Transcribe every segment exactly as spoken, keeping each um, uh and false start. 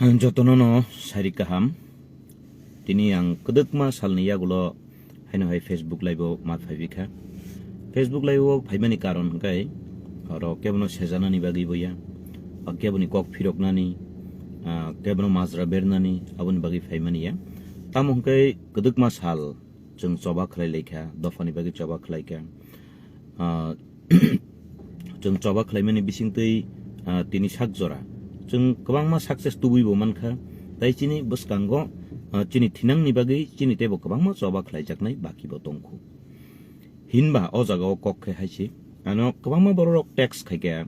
Jotono no sari kaham. Tini ang kwdwkma salni yagulo haino hai Facebook Live o ma phaibi kha. Facebook Live o phaimani karon hwnkhe oro kebono sejanani bagwi bo ya, ba keboni kok phiroknani, ah, kebono majra bernani aboni bagwi phaimani ya. Tamo hwnkhe kwdwkma sal chwng choba khlai lai kha, dophani bagwi choba khlai kha. Ah, chwng choba khlaimani bisingtwi, ah, tini sak jora chwng kwbangma success tubui bo man kha. Tai chini bwskango, ah, chini thinangni bagwi chini teibo kwbangma choba khlaijaknai baki bo tong kho. Hinba o jaga o kok khe hai se, ano kwbangma borok rok text khai kha,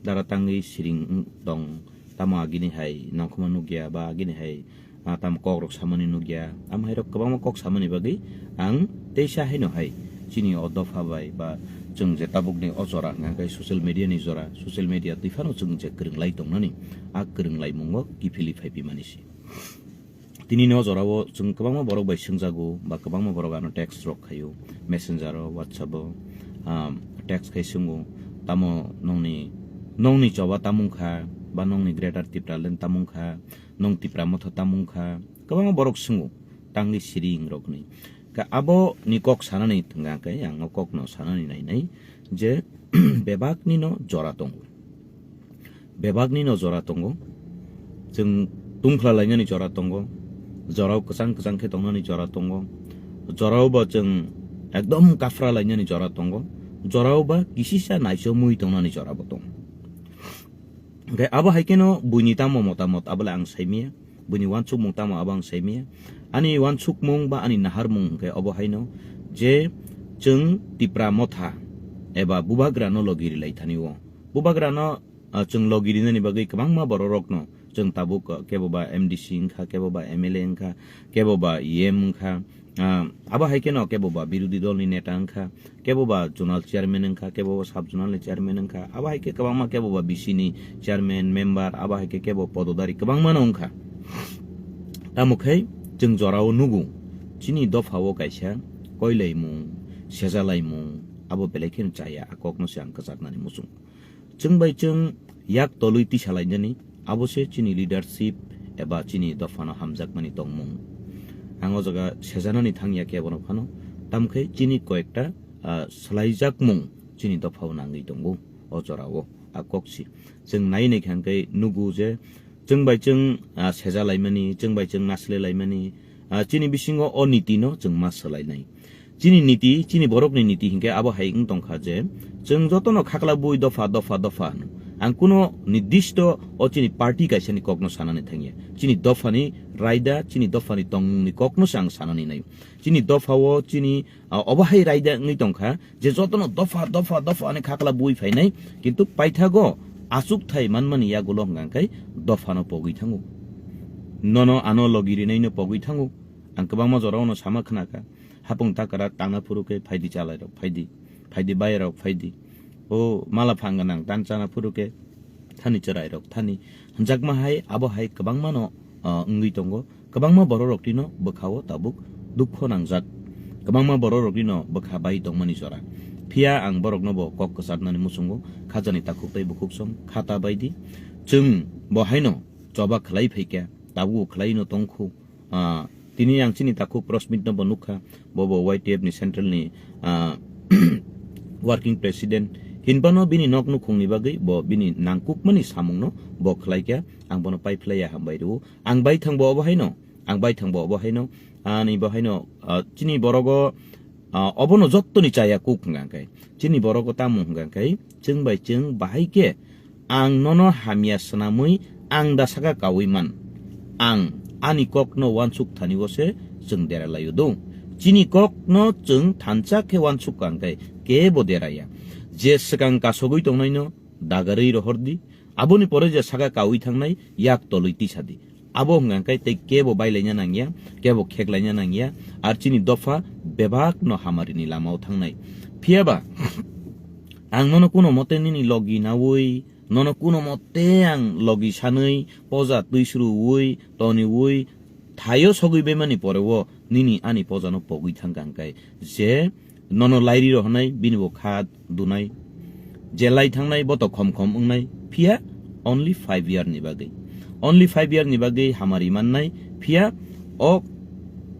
dara tangwi siring wng tong, tamo agini hai nongkhorma nukya ba agini hai, ah, tamo kok rok samani nukya, amo hai rok kwbangma kok samani bagwi ang teisa haino hai chini o dopha bai ba chwng je tabukni o jora hwnkha khe social media ni jora, social media twi phano chwng je kwrwng lai tongnani, a kwrwng lai mungo kiphilwi phaipi mani se. Tini no jora o chwng kwbangma borok bai swngjago ba kwbangma borok ano text rok khaio, messenger o, WhatsApp o, ah, text khai swngo, tamo nongni, nongni choba tamung kha ba nongni Greater Tipraland tamung kha, nong Tipra Motha tamung kha, kwbangma borok swngo tangwi siring rokni. Ka abo ni kok sanani thwngya khe ang o kok no sanani nainai je bebak ni no jora tongo. Bebak ni no jora tongo. Chwng tungkhla lainani jora tongo. Jorao kwchang kwchang khe tongnani jora tongo. Jorao bo chwng ekdom kafra lainani jora tongo. Jorao ba kisisa naichomwi tongnani jora bo tongo. Hwnkhe abo hai kheno buini tamo motamot abole ang saimaya, buini uansukmung tamo abo ang saimaya. Ani uansukmung ba ani naharmung hwnkhe obo haino je chwng Tipra Motha eba Bubagrano logi rilai thani o. Bubagrano, ah, chwng logi rinani bagwi kwbangma bororokno chwng tabuk, ah, kebo ba M D C wngkha, kebo ba M L A wngkha, kebo ba E M wngkha, ah, abo hai kheno kebo ba birodhi dolni neta wngkha, kebo ba zonal chairman wngkha, kebo ba sub zonal ni chairman wngkha, abo hai khe kwbangma kebo ba B C ni chairman, member, abo hai khe kebo pododari kwbangma no wngkha. Tamo khe chwng jorao nugo, chini dopha o kaisa koilaimung, sejalaimung, abo belai kheno chaya, a kokno se ang kwchaknani muchung. Chwng bai chwng yak tolwi tisalainani, abo se chini leadership eba chini dophano hamjakmani tongmung. Ang o jaga sejanani thangya kebono phano, tamkhe chini koyekta, ah, swlaijakmung chini dophao nangwi tongo o jorao, a kok si. Chwng nai nai kha hwnkhe nugo je chwng bai chwng, ah, sejalaimani, chwng bai chwng naslelaimani, ah, chini bisingo o niti no chwng ma swlainai. Chini niti, chini borokni niti hinkhe abo hai wng tongkha je, chwng jotono khakla bui dopha, dopha, dopha hwno. Ang kuno nirdisto o chini party kaisani kokno sanani thangya. Chini dophani raida, chini dophani tongmungni kokno se ang sanani naio. Chini dophao chini, ah, obo hai raida wngwi tongkha je jotono dopha, dopha, dopha hwnwi khakla bui phainai, kintu paithago achukthai manmani yagulo hwnkha khe dophano pogwi thango. Nono ano logi rinaino pogwi thango. Ang kwbangma jorao no sama khnakha. Hapung takara tangna phuru khe phaidi chalairok phaidi, phaidi bayarok phaidi. O mala phang gwnang tan chana phuru khe thani chwrairok thani. Hwnjakma hai abo hai kwbangma no, ah, wngwi tongo. Kwbangma bororok rino bwkhao tabuk dukho nangjak. Kwbangma bororok rino bwkha bai tongmani jora. Phiya ang borokno bo kok kwcharnani muchungo khajani takhuk tei bukhuk song khata baidi. Chwng bo haino choba khlai phaikha, tabuk khlaino tongkhu. Ah, tini ang chini takhuk Prosmit no bo nukha, bo bo Y T F ni central ni, ah, working president. Hinphano bini nok nukhungni bagwi bo bini nangkukmani samungno bo khlaikha, ang bono paiphlaiya hambai rwo. Ang baithang bo obo haino, ang baithang bo obo haino, ani bo haino, ah, chini borogo, ah, obono jottoni chaya kuk hwnkha khe. Chini borogo tamo hwnkha khe, chwng bai chwng bahai khe ang nono hamya swnamwi ang da saka kaui man. Ang ani kokno uansuk thani o se chwng dera laio do. Chini kokno chwng thansa khe uansuk kha hwnkhe kebo deraya. Je swkang kasogwi tongnaino dagarwi rohor di. Aboni pore je saka kaui thangnai yak tolwi tisa di. Abo hwnkha khe tei kebo bailaina nangya, kebo kheklaina nangya, ar chini dopha bebak no hamarini lamao thangnai. Phiyaba ang nono kuno mote nini logi naui, nono kuno mote ang logi sanwi, poja twi sruui, toniui, thaio sogwi bemani poreo nini ani pojano pogwi thangkha hwnkhe je nono lairi rohornai bini bo kha dunai, je lai thangnai bo to khom khom wngnai, phiya Only five year ni bagwi. Only five year ni bagwi hamari mannai, phiya o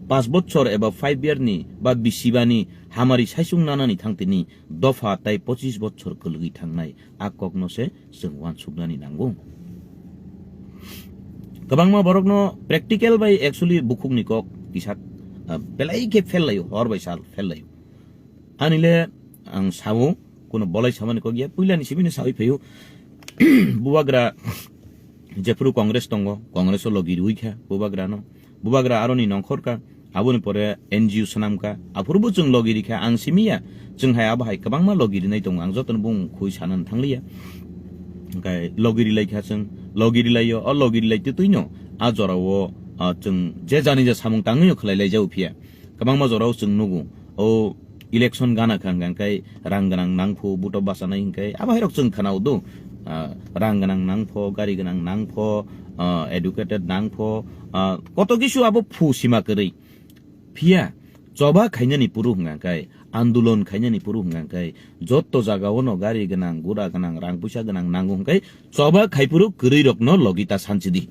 paanch bochor eba five year ni ba bisibani hamari saisung nanani thangtini dopha tai pochis bochor kwlwgwi thangnai, a kokno se chwng uansuknani nango. Kwbangma borokno practical bai actually bukhukni kok kisa, ah, belai khe fail laio, hor bai sal fail laio. Ani le ang sao, kuno bolai samani kok ya, puilani simi ni sawi phaio. Bubagra jephuru Congress tongo, Congress o logi rwi kha bubagra no. Bubagra aroni nongkhor ka, aboni pore N G O swnam ka, aphuru bo chwng logi rikha, ang simi ya. Chwng hai abo hai kwbangma logi rinai tongo, ang jotono bung khui sanani thangliya. Hwnkhe logi rilai kha chwng, logi rilai o, o logi rilai twi twi no a jora o, ah, chwng je jani ja samung tangwi no khlai lai jao phiya. Kwbangma jorao chwng nugo, o election gana kha hwnkha hwnkhe rang gwnang nangphu, buto bachanai hwnkhe abo hairok chwng khwnao do. Ah, rang gwnang nangpho, gari gwnang nangpho, ah, educated nangpho, ah, koto kisu abo phu sima kwrwi. Phiya choba khainani puru hwnkha hwnkhe, andolon khainani puru hwnkha hwnkhe, jotto jagao no gari gwnang, gura gwnang, rang puisa gwnang nango hwnkhe choba khai puru kwrwi rokno logi ta sanchidi.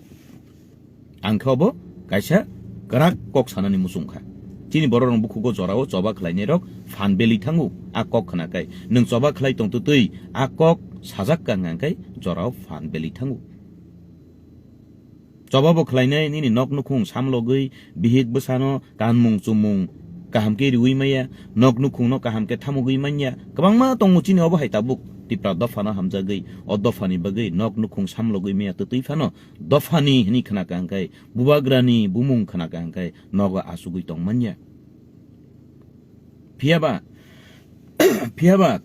Ang khe obo kaisa kwrak kok sanani muchung kha. Chini borok rok bukhugo jorao choba khlainai rok phan beli thango, a kok khna kai. Nwng choba khlai tong twtwi a kok sajak ka hwnkha hwnkhe jorao phan beli thango. Choba bo khlainai nini nok nukhung samlogwi bihik bwsano kanmung chumung kaham khe riwi manya, nok nukhungno kaham khe thamugwi manya. Kwbangma tongo chini obo hai tabuk Tipra dophano hamjagwi, o dophani bagwi nok nukhung samlogwi manya twtwi phano dophani hwnwi khna ka hwnkhe, bubagrani bumung khna ka hwnkhe nogo achugwi tong manya. Phiyaba, phiyaba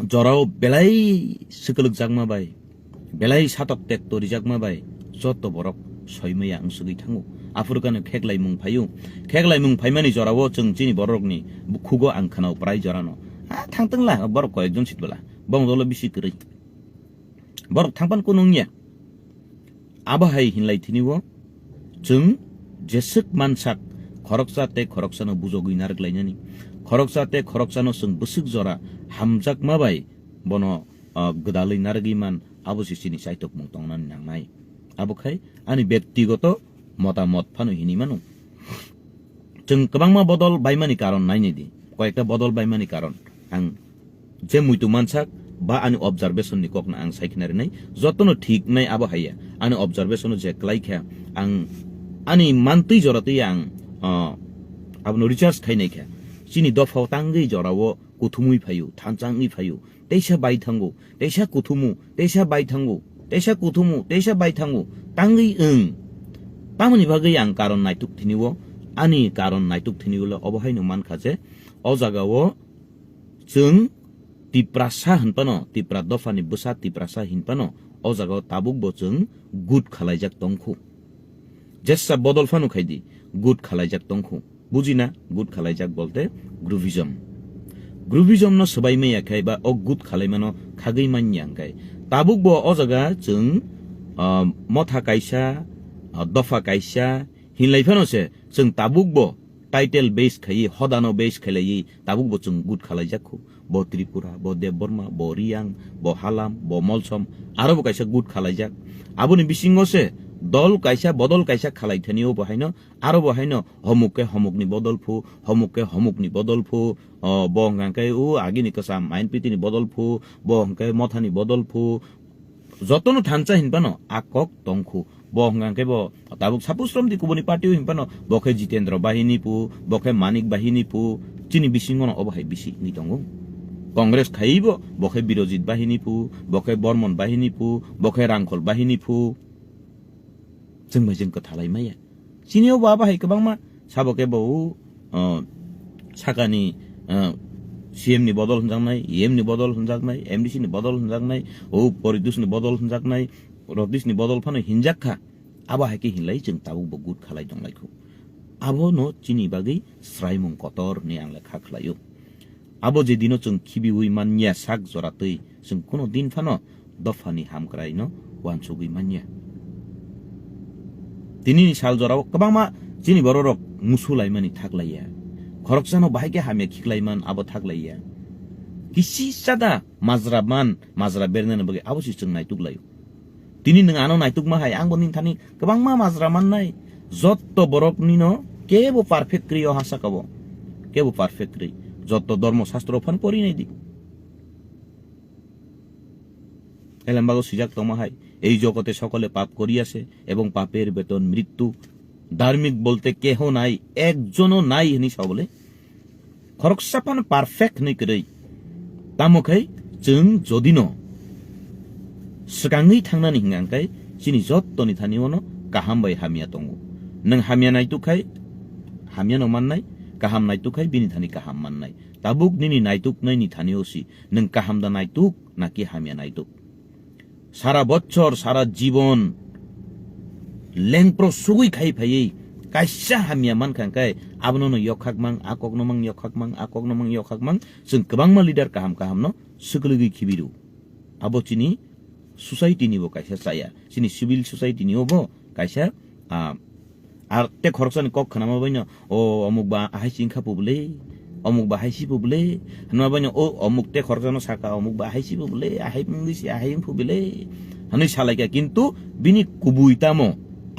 jorao belai swkwlwkjakma bai, belai satok tekto rijakma bai joto borok soimaya wngsugwi thango. Aphuru kano kheklaimung phaio. Kheklaimung phaimani jorao chwng chini bororokni bukhugo ang khwnao prai jorano. A, thangtwngla borok koyekjon sitbwla. Bongdolo bisi kwrwi. Borok thangpan kunu wngya. Abo hai hinlai thini o chwng jeswk mansak khoroksa tei khoroksano bujogwi narwk lainani. Khoroksa tei khoroksano chwng bwswk jora hamjakma bai bono, ah, gwdalwi narwgwi man, abo se chini chaitokmung tongnani nangnai. Abo khai ani bektigoto motamot phano hinwi mano. Chwng kwbangma bodol baimani karon nainai di. Koyekta bodol baimani karon. Ang je muitu mansak ba ani observation ni kokno ang sai khna rinai. Jotono thik nai abo haiya. Ani observation o je klai kha, ang ani mantwi jora twi ang, ah, abono research khai nai kha. Chini dophao tangwi jorao kuthumwi phaio, thansa wngwi phaio, teisa bai thango, teisa kuthumu, teisa bai thango, teisa kuthumu, teisa bai thango, tangwi wng. Tamoni bagwi ang karon naituk thini o, ani karon naituk thini ulo obo haino mankha je, o jaga o chwng Tiprasa hinphano, Tipra dophani bwsa Tiprasa hinphano, o jaga o tabuk bo chwng good khalaijak tongkhu. Jesa bodol phano khaidi, good khalaijak tongkhu. Bujina, good khalaijak bolte groupism. Groupism no swbai maya khai ba o good khalaimano khagwi manya hwnkhe. Tabuk bo o jaga chwng, ah, motha kaisa, ah, dopha kaisa hinlai phano se chwng tabuk bo title base khaiwi, hodano base khailaiwi tabuk bo chwng good khalaijak khu. Bo Tripura, bo Debbarma, bo Riyang, bo Halam, bo Molsom, aro bo kaisa good khalaijak. Aboni bisingo se dol kaisa, bodol kaisa khalai thani o bo haino, aro bo haino homuk khe homukni bodol phu, homuk khe homukni bodol phu, o, bo hwnkha khe o agini kwcham N P T ni bodol phu, bo hwnkhe mothani bodol phu, jotono thansa hinphano a kok tongkhu. Bo hwnkha khe bo tabuk suppose romdi kubuni party o hinphano bo khe Jitendra bahini phu, bo khe Manik bahini phu, chini bisingo no obo hai bisi wngwi tongo. Congress khaiwi bo, bo khe Birojit bahini phu, bo khe Bormon bahini phu, bo khe Rangkhol bahini phu. Chwng bai chwng kwthalai maya. Chini o ba bahai kwbangma sabo khe bo, o, sakani, o, C M ni bodol hwnjaknai, E M ni bodol hwnjaknai, M D C ni bodol hwnjaknai, o, Poridosh ni bodol hwnjaknai, Rodish ni bodol phano hinjak kha. Abo hai khe hinlai chwng tabuk bo good khalai tong lai khu. Abo no chini bagwi sraimung kotor hwnwi ang le kha khlai o. Abo je dino chwng khibiwi manya sak jora twi, chwng kuno din phano dophani hamkraino uansugwi manya. Tinini sal jorao kwbangma chini bororok musu laimani thak laiya. Khoroksano bahai khe hamya khiklai man abo thak laiya. Kisi sada majra man, majra bernani bagwi abo se chwng naituk laio. Tini nwng ano naitukma hai, angbo nini thani kwbangma majra mannai. Jotto borok nino kebo perfect kwrwi o ha saka o. Kebo perfect kwrwi. Jotto dormo sastro phan pori nai di. Elembago swijak tongma hai, "এই জগতে সকলে পাপ করিয়াছে এবং পাপের বেতন মৃত্যু। ধার্মিক বলতে কেহ নাই, একজনও নাই" hwnwi sa bole. Khoroksa phano perfect hwnwi kwrwi. Tamo khai chwng jodino swkangwi thangnani hwnka hwnkhe chini jottoni thani ono kaham bai hamya tongo. Nwng hamya naituk khai hamyano mannai, kaham naituk khai bini thani kaham mannai. Tabuk nini naituknaini thani o si, nwng kaham da naituk naki hamya naituk? Sara bochor, sara jibon lengpro sugui khai phaiwi kaisa hamya mankha hwnkhe abono no yokhak mang, a kokno mang yokhak mang, a kokno mang yokhak mang, chwng kwbangma leader kaham kahamno swkligwi khibiru. Abo chini society ni bo kaisa chaya, chini civil society ni o bo kaisa, ah, ar te khoroksani kok khnama baino, "O omuk ba ahai si wngkha publi, omuk ba hai si publi," hwnma baino, "O omuk te khoroksano saka, omuk ba ahai si publi, ahai wngwi si ahai wng publi," hwnwi salaikha, kintu bini kubui tamo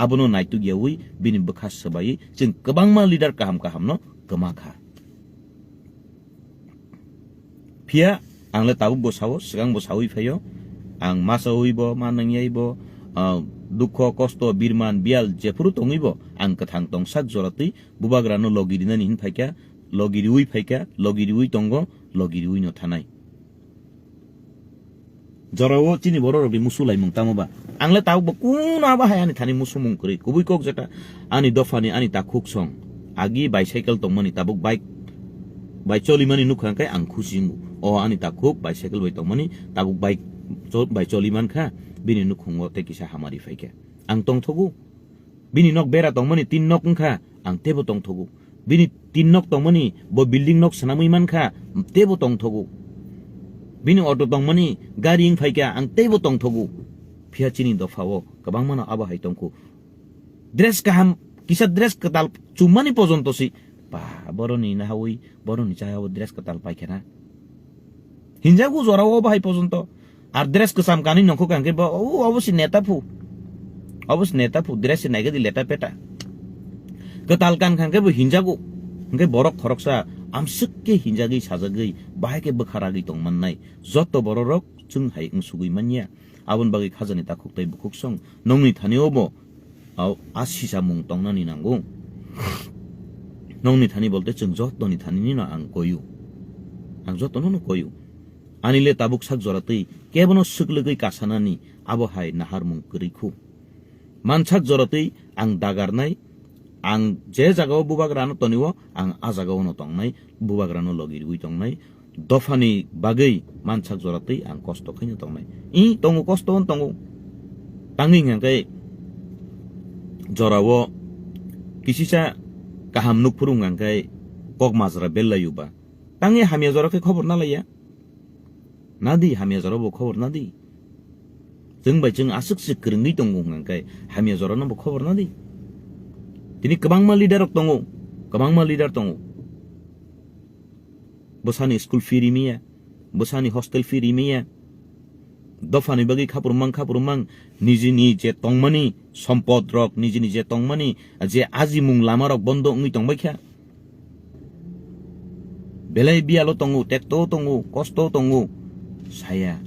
abono naituk yawi bini bwkha swbai chwng kwbangma leader kaham kahamno kwma kha. Phiya ang le tabuk bo sao, swkang bo saui phaio. Ang ma saui bo, ma nangyai bo, ah, dukho, kosto, birman, biyal jephuru tongwi bo ang kwthang tongsak jora twi bubagrano logi rinani hin phaikha, logi riui phaikha, logi riui tongo, logi riui no thanai. Jorao chini bororokni musu laimung tamo ba? Ang le tabuk bo kuno abo hai ani thani musumung kwrwi. Kubui kok jeta ani dophani ani takhuk song. Agi bicycle tongmani tabuk bike bai cholimani nukha hwnkhe ang khusi wngo. O ani takhuk bicycle bai tongmani tabuk bike cho-, bai choli mankha, bini nukhungo tei kisa hamari phaikha. Ang tongthogo. Bini nok bera tongmani tin nok wngkha, ang teibo tongthogo. Bini tin nok tongmani bo building nok swnamwi mankha, teibo tongthogo. Bini auto tongmani gari wng phaikha, ang teibo tongthogo. Phiya chini dophao kwbangmano abo hai tongkhu. Dress kaham, kisa dress kwtal chumani pojonto si, ba, boroni nahawi, boroni chayawi dress kwtal paikha na. Hinjago jorao bahai pojonto. Ar dress kwcham kanwi nongkho kangkhe bo, "O, obo si neta phu. Obo si neta phu, dress se naigadi leta peta." Kwtal kan kangkhe bo hinjago. Hwnkhe borok khoroksa amswk khe hinjagwi sajagwi bahai khe bwkha ragwi tongmannai. Joto bororok chwng hai wngsugwi manya. Aboni bagwi khajani takhuk tei bukhuk song nongni thani obo, au, a sisamung tongnani nango. Nongni thani bolte chwng jotoni thanini no ang koyu. Ang jotono no koyu. Ani le tabuk sak jora twi kebono swklwgwi kasanani abo hai naharmung kwrwi khu. Mansak jora twi ang dagarnai, ang je jagao bubagrano tonio, ang a jagao no tongnai, bubagrano logi riui tongnai. Dophani bagwi mansak jora twi ang kosto khaino tongnai. I tongo, kosto on tongo. Tangwi hwnkhe jorao kisisa kaham nukphuru hwnkhe kok majra bellaiuba. Tangwi hamya jora khe khobor nalaiya. Nadi hamya jora bo khobor nadi. Chwng bai chwng aswk se kwrwngwi tongo hwnkhe hamya jora no bo khobor nadi. Tini kwbangma leader rok tongo, kwbangma leader tongo. Bwsani school fee rimaya, bwsani hostel fee rimaya. Dophani bagwi khapurmang, khapurmang, nijini je tongmani sompod rok, nijini je tongmani je ajimung lama rok bondo wngwi tongbaikha. Belai biyalo tongo, tekto tongo, kosto tongo, saya.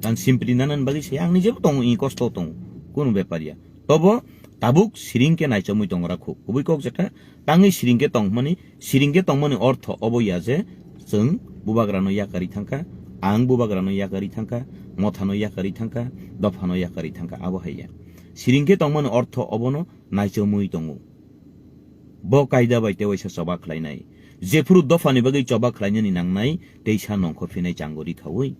Ang simpri nanan bagwi saya, ang nijebo tongo, i kosto tongo, kunu bepar ya. Tobo tabuk siring khe naichomwi tongra khu. Kubui kok jekha, tangwi siring khe tongmani, siring khe tongmani ortho obo ya je, chwng bubagrano yakarwi thangkha, ang bubagrano yakarwi thangkha, mothano yakarwi thangkha, dophano yakarwi thangkha, abo hai ya. Siring khe tongmani ortho obono naichomwi tongo. Bo kaida bai tei waisa choba khlainai. Jephuru dophani bagwi choba khlainani nangnai, teisa nongkhor phinai chango ri khaui.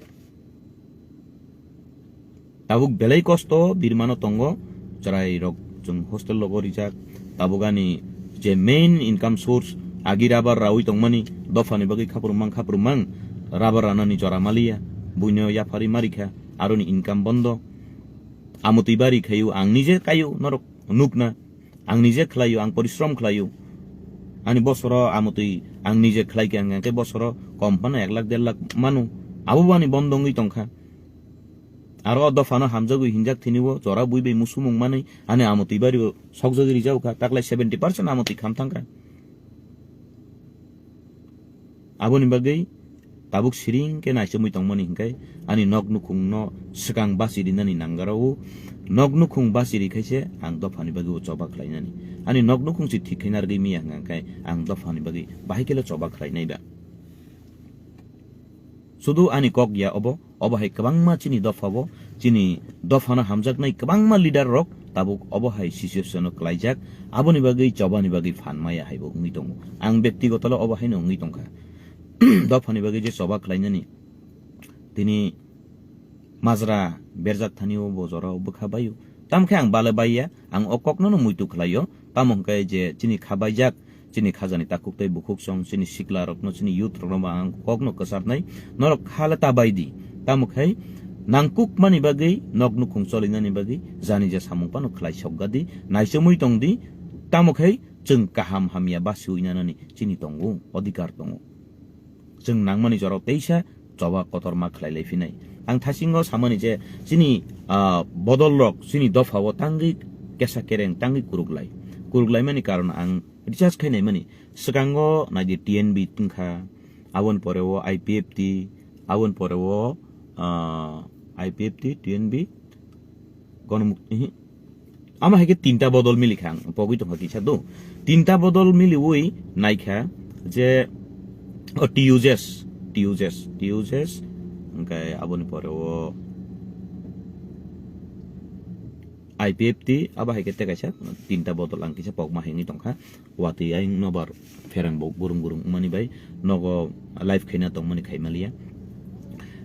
Tabuk belai kosto birmano tongo, chwrai rok chwng hostel logo rijak. Tabuk ani je main income source agi rubber raui tongmani, dophani bagwi khapurmang khapurmang rubber ranani jora maliya, buino yapharwi marikha, aroni income bondo. Amotwi bari khayu, ang nije kayu, norok nukna. Ang nije khlaio, ang porishrom khlaio. Ani bosoro amotwi ang nije khlaikha, hwnkhe bosoro kom phano ek lakh der lakh manu. Abo bo ani bondo wngwi tongkha. Aro o dophano hamjagwi hinjak thini o jora bui bai musumung manwi ani amotwi bari o sokjagwi rijak kha, taklai seventy percent amotwi kham thang kha. Aboni bagwi tabuk siring khe naichomwi tongmani hinkhe ani nok nukhungno swkang bachi rinani nangarao, nok nukhung bachi ri khaise ang dophani bagwi o choba khlainani. Ani nok nukhung se thik khe narwgwi miya hwnkhe ang dophani bagwi bahai khelo choba khlainai ba. Sudu ani kok ya obo, obo hai kwbangma chini dopha o, chini dophano hamjaknai kwbangma leader rok tabuk obo hai situation o klaijak, aboni bagwi chobani bagwi phan maya haibo wngwi tongo. Ang bektigoto le obo haino wngwi tongkha. Dophani bagwi je choba khlainani tini majra berjak thani o bo jora o bwkha baio. Tamo khe ang bale baiya, ang o kokno no muitu khlaio. Tamo hwnkhe je chini kha baijak, chini khajani takhuk tei bukhuk song, chini sikla rokno, chini youth rokno bo ang kokno kwcharnai. Norok kha le ta bai di. Tamo khai nangkukmani bagwi, nok nukhung cholinani bagwi, jani je samung phano khlai sokga di, naichomwi tong di. Tamo khai chwng kaham hamya basiwi nanani chini tongo, odhikar tongo. Chwng nangmani jorao teisa choba kotorma khlai lai phinai. Ang thasingo samani je chini, ah, bodol rok chini dopha o tangwi kesa kereng tangwi kuruklai. Kuruklaimani karon ang recharge khai naimani. Swkango naidi T N B tongkha, aboni pore o I P F T, aboni pore o, ah, I P F T, T N B, Gonomuk-, ihi. Ama hai khe tinta bodol milikha ang pogwi tongkha kisa do. Tinta bodol miliwi naikha je, o, T U J S, T U J S, T U J S, hwnkhe aboni pore o I P F T, abo hai khe tei kaisa tinta bodol ang kisa pokma hengwi tongkha. Watwi ayang nobar pherang bo gurung gurung wngmani bai nogo live khaina tongmani khai maliya.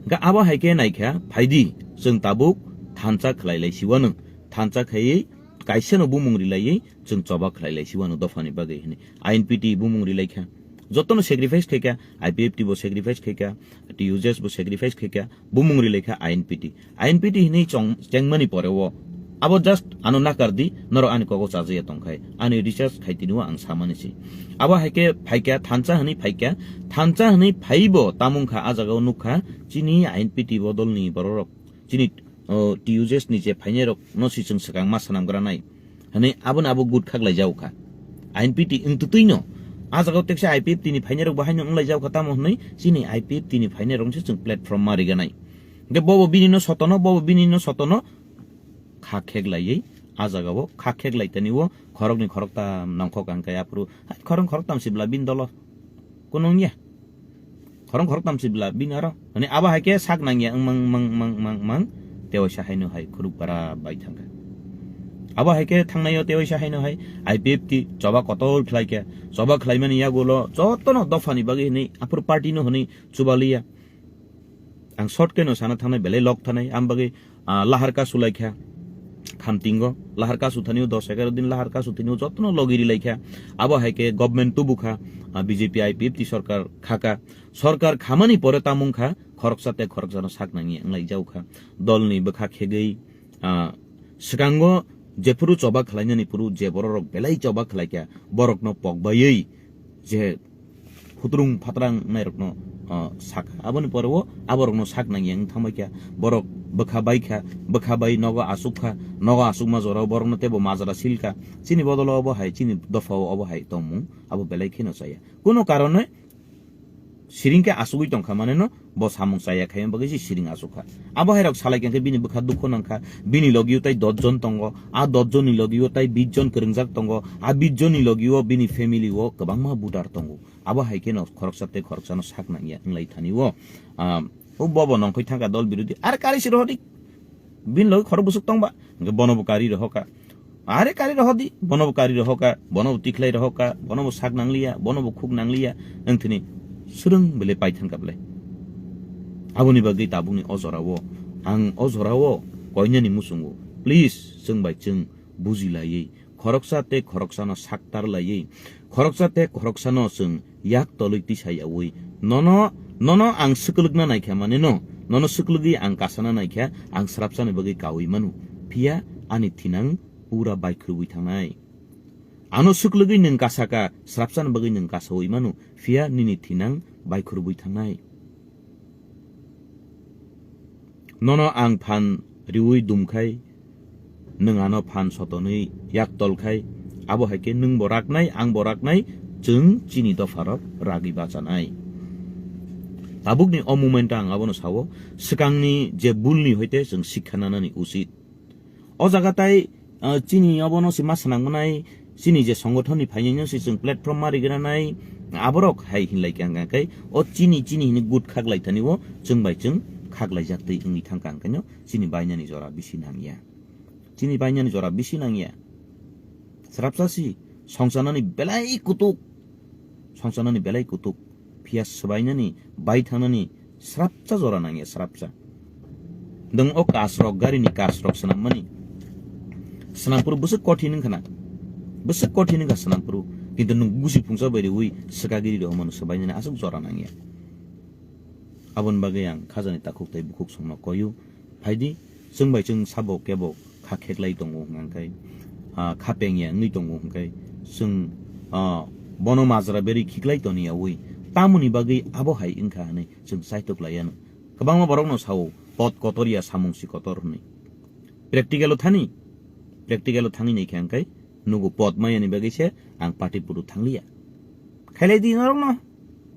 Hwnkhe abo hai khe naikha, phaidi chwng tabuk thansa khlai lai siwano, thansa khaiwi kaisano bumung rilaiwi chwng choba khlai lai siwano dophani bagwi hwnwi I N P T bumung rilaikha. Jotono sacrifice khaikha, I P F T bo sacrifice khaikha, T U J S bo sacrifice khaikha, bumung rilaikha I N P T. I N P T hinwi chong-, chengmani pore o abo just ano nakar di, norok ani kogo chajaya tongkhai, ani research khai tini o ang samani si. Abo hai khe phaikha, thansa hwnwi phaikha, thansa hwnwi phaibo tamung kha, a jaga o nukha, chini I N P T bodolni bororok, chini, o, T U J S ni je phainai rok no si chwng swkang ma sanam gra nai. Hwnwi abono abo good khaklai jago kha. I N P T wng twtwi no. A jaga o teksa I P F T ni phainai rok bo haino wnglai jago kha tamo hwnwi chini I P F T ni phainai rok se chwng platform ma riga nai. Hwnkhe bobo bini no sotono, bobo bini no sotono kha kheklaiwi a jaga o kha kheklai tani o khoroknwi khoroktam nongkhok ang khe aphuru hai khoroknwi khoroktam sibla bini dolo. Kunung ya. Khoroknwi khoroktam sibla bini aro. Hwnwi abo hai khe sak nangya wng mang, mang, mang, mang, mang. Tewaisa haino hai khuruk bara bai thangkha. Abo hai khe thangnai o tewaisa haino hai I P F T choba kotor khlai khe. Choba khlaimani yagulo jotono dophani bagwi hwnwi aphuru party no hwnwi chubaliya. Ang short khe no sana thangnai belai log thanai. Am bagwi, ah, lahar kasu lai kha. Khamtingo lahar kasu thani o dos egaro din lahar kasu thani o jotono logi ri lai kha. Abo hai khe government tubu kha, ah, B J P I P F T sorkar kha kha. Sorkar khamani pore tamung kha khoroksa tei khoroksano sak nangya wng lai jago kha. Dolni bwkha khegwi, ah, swkango jephuru choba khlainani phuru je bororok belai choba khlai kha borokno pokbaiwi je phutrung phatrang nairokno, ah, sakha. Aboni pore o aborokno sak nangya wng thangbai kha. Borok bwkha bai kha, bwkha bai nogo asuk kha, nogo asukma jorao borokno teibo majra sil kha. Chini bodolo obo hai, chini dophao obo hai tongmung abo belai kheno chaya. Kuno karone siring khe asugwi tongkha maneno bo samung chaya khaima bagwi se siring asuk kha. Abo hai rok salai khe bini bwkha dukho nangkha, bini logio tai dos jon tongo, a dos jonni logio tai bis jon kwrwngjak tongo, a bis jonni logio bini family o kwbangma voter tongo. Abo hai kheno khoroksa tei khoroksano sak nangya wng lai thani o. Ah, o bobo nongkhoi thangkha dol birodhi. Are kari se rohordi. Bini loge khorok bwswk tongba. Hwnkhe bono bo kari rohorkha. Are kari rohordi. Bono bo kari rohorkha. Bono bo tikhlai rohorkha. Bono bo sak nangliya. Bono bo khuk nangliya. Wng thini swrwng belai pai thangkha belai. Aboni bagwi tabukni o jorao ang o jorao koinani muchungo. Please, chwng bai chwng buji laiwi, khoroksa tei khoroksano saktar laiwi, khoroksa tei khoroksano chwng yak tolwi tisa yaui, nono, nono ang swkwlwkna naikha maneno, nono swkwlwgwi ang kasana naikha, ang srapsani bagwi kaui mano, phiya ani thinang pura baikhurubwi thangnai. Ano swkwlwgwi nwng kasaka, srapsani bagwi nwng kasaui mano, phiya nini thinang baikhurubwi thangnai. Nono ang phan riui dumkhai, nwng ano phan sotonwi yak tolkhai, abo hai khe nwng bo raknai, ang bo raknai, chwng chini dopharok ragwi bachanai. Tabukni o moment ang abono sao, swkangni je bulni hoite chwng sikha nanani usit. O jaga tai, ah, chini obono se ma swnang manai, chini je songothonni phainai no se chwng platform ma rigranai, aborok hai hinlai khe ang khe, o chini, chini hinwi gut khaklai thani o chwng bai chwng khaklaijak twi wngwi thangkha ang khe no chini bainani jora bisi nangya. Chini bainani jora bisi nangya. Srapsa si songchanani belai kutuk. Songchanani belai kutuk. Phiya swbainani, bai thangnani srapsa jora nangya, srapsa. Dong o kasrok, garini kasrok swnammani. Swnampuru bwswk kothin wngkha na. Bwswk kothin wngkha swnampuru. Kintu nwng gusi phungsa bai riui swkagiri rw mano swbainani aswk jora nangya. Aboni bagwi ang khajani takhuk tei bukhuk songno koyu. Phaidi, chwng bai chwng sabo kebo kha kheklai tongo hwnkha khe, ah, kha pengya wngwi tongo hwnkhe, chwng, ah, bono majra berwi khiklai toni yaui. Tamoni bagwi abo hai wngkha hwnwi chwng chaitok lai anw. Kwbangma borokno sao, pot kotor ya samung si kotor hwnwi. Practical-o thani, practical-o thangwi naikha hwnkhe, nugo pot mayani bagwi se ang party puru thangliya. Khailai di norokno.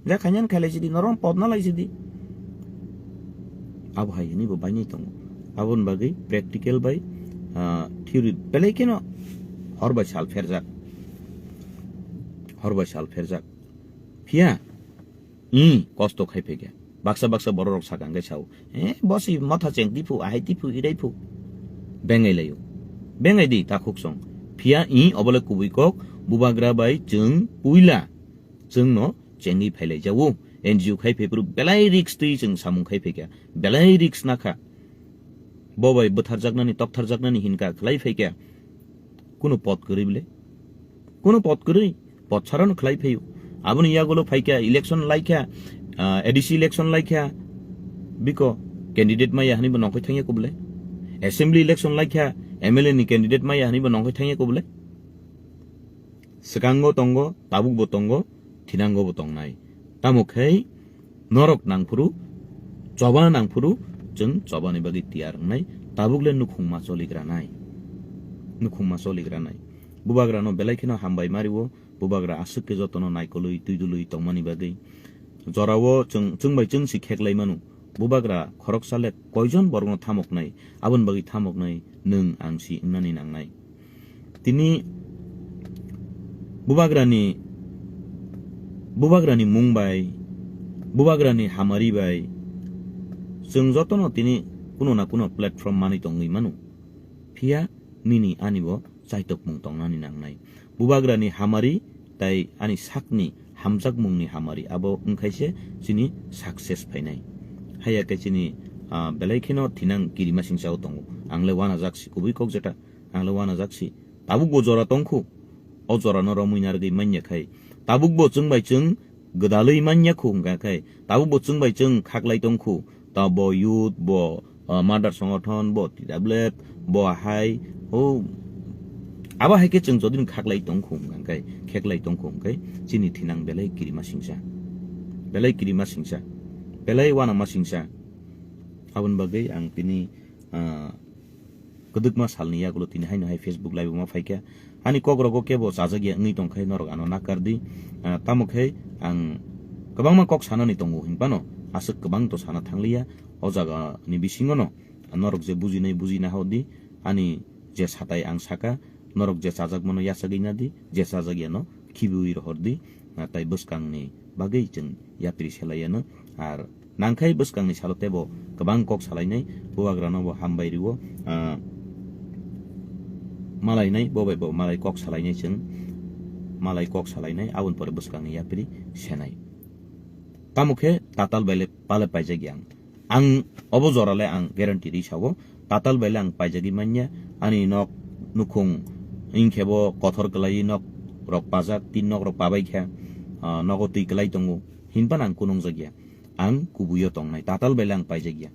Ja khainani khailai sidi, norok podna lai sidi. Abo hai hwnwi bo bainai tongo. Aboni bagwi practical bai, ah, theory belai kheno hor bai sal pherjak. Hor bai sal pherjak. Phiya, i kosto khai phaikha. Baksa baksa bororok sakha hwnkhe sao, "Eh, bo si motha cheng tiphu, ahai tiphu, irai phu." Bengai laio. Bengai di, takhuk song. Phiya i obole kubui kok, bubagra bai chwng puila. Chwngno chengwi phailai jago. N G O khai phaiphuru belai risk twi chwng samung khai phaikha. Belai risk nakha. Bo bai bwtharjaknani, toktharjaknani hinka khlai phaikha. Kuno pot kwrwi bile? Kuno pot kwrwi? Pot sarano khlai phaio. Aboni yagulo phaikha, election laikha, ah, A D C election laikha. Biko candidate maya hwnwi bo nongkhoi thangya ko bile? Assembly election laikha, M L A ni candidate maya hwnwi bo nongkhoi thangya ko bile? Swkango tongo, tabukbo tongo, thinangobo tongnai. Tamo khe norok nangphuru, choba nangphuru, chwng chobani bagwi tiyar wngnai, tabukle nukhungma choligranai. Nukhungma choligranai. Bubagrano belai kheno hambai mario, bubagra aswk khe jotono naikolwi, twidulwi tongmani bagwi. Jorao chwng, chwng bai chwng si kheklai mano. Bubagra khoroksa le koijon borokno thamoknai, aboni bagwi thamoknai nwng ang si wngnani nangnai. Tini bubagrani, bubagrani mung bai, bubagrani hamari bai, chwng jotono tini kuno na kuno platform manwi tongwi mano. Phiya nini ani bo chaitokmung tongnani nangnai. Bubagrani hamari tai ani sakni hamjakmungni hamari abo wngkhaise chini success phainai. Haiya khe chini, ah, belai kheno thinang kirimasingcha o tongo. Ang le wanajak si kubui kok jeta, ang le wanajak si. Tabukbo jora tongkhu. O jorano romwi narwgwi manya khai. Tabukbo chwng bai chwng gwdalwi manya khu hwnkha khai. Tabukbo chwng bai chwng khaklai tongkhu. Ta bo youth, bo, ah, mother songothon, bo T W F, bo hai, o, abo hai khe chwng jodi khaklai tongkhu hwnkha khai, kheklai tongkhu hwnkhe chini thinang belai kirimasingcha. Belai kirimasingcha. Belai wanamasingcha. Aboni bagwi ang tini, ah, kwdwkma salni yagulo tini haino hai Facebook live-o ma phaikha. Ani kok rogo kebo chajak ya wngwi tongkhe norok ano nakar di. Ah, tamo khe ang kwbangma kok sanani tongo hinphano aswk kwbang to sana thangliya. O jaga ni bisingo no norok je bujinai bujina hor di, ani je satai ang saka, norok je chajak mano yachagwi na di, je chajak ya no khibiui rohor di. Ah, tai bwskang ni bagwi chwng yapri selai ya no. Ar nangkhai bwskangni salo teibo kwbang kok salainai, bubagrano bo hambai rwo, ah, malainai, bo bai bo malai kok salainai chwng, malai kok salainai, aboni pore bwskangni yapri senai. Tamo khe tatal bai le pale paijak yang. Ang obo jora le ang guarantee ri sao, tatal bai le ang paijagwi manya, ani nok nukhung wngkhe bo kothor kwlaiwi nok rok pajak, tin nok rok pabai khe, ah, nogo twi kwlai tongo, hinphano ang kunungjak ya. Ang kubuio tongnai, tatal bai le ang paijak ya.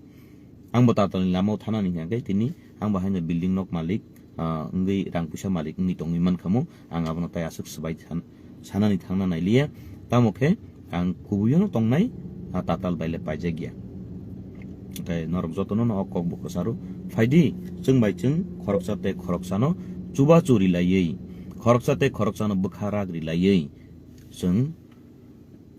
Ang bo tatalni lamao thanani hwnkhe tini ang bo haino building nok malik, ah, wngwi rang puisa malik wngwi tongwi mankha mo, ang abono tai aswk swbai san-, sanani thangna nailiya. Tamo khe ang kubuiono tongnai, ah, tatal bai le paijak ya. Hwnkhe norok jotono no o kok bo kwcharo phaidi, chwng bai chwng khoroksa tei khoroksano chubachu rilaiwi, khoroksa tei khoroksano bwkha rak rilaiwi chwng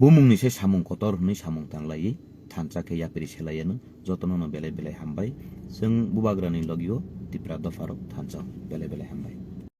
bumungni se samung kotor hwnwi samung tanglaiwi thansa khe yapri selaiano jotono no belai belai hambai. Chwng bubagrani logio Tipra dopharok thansa belai belai hambai.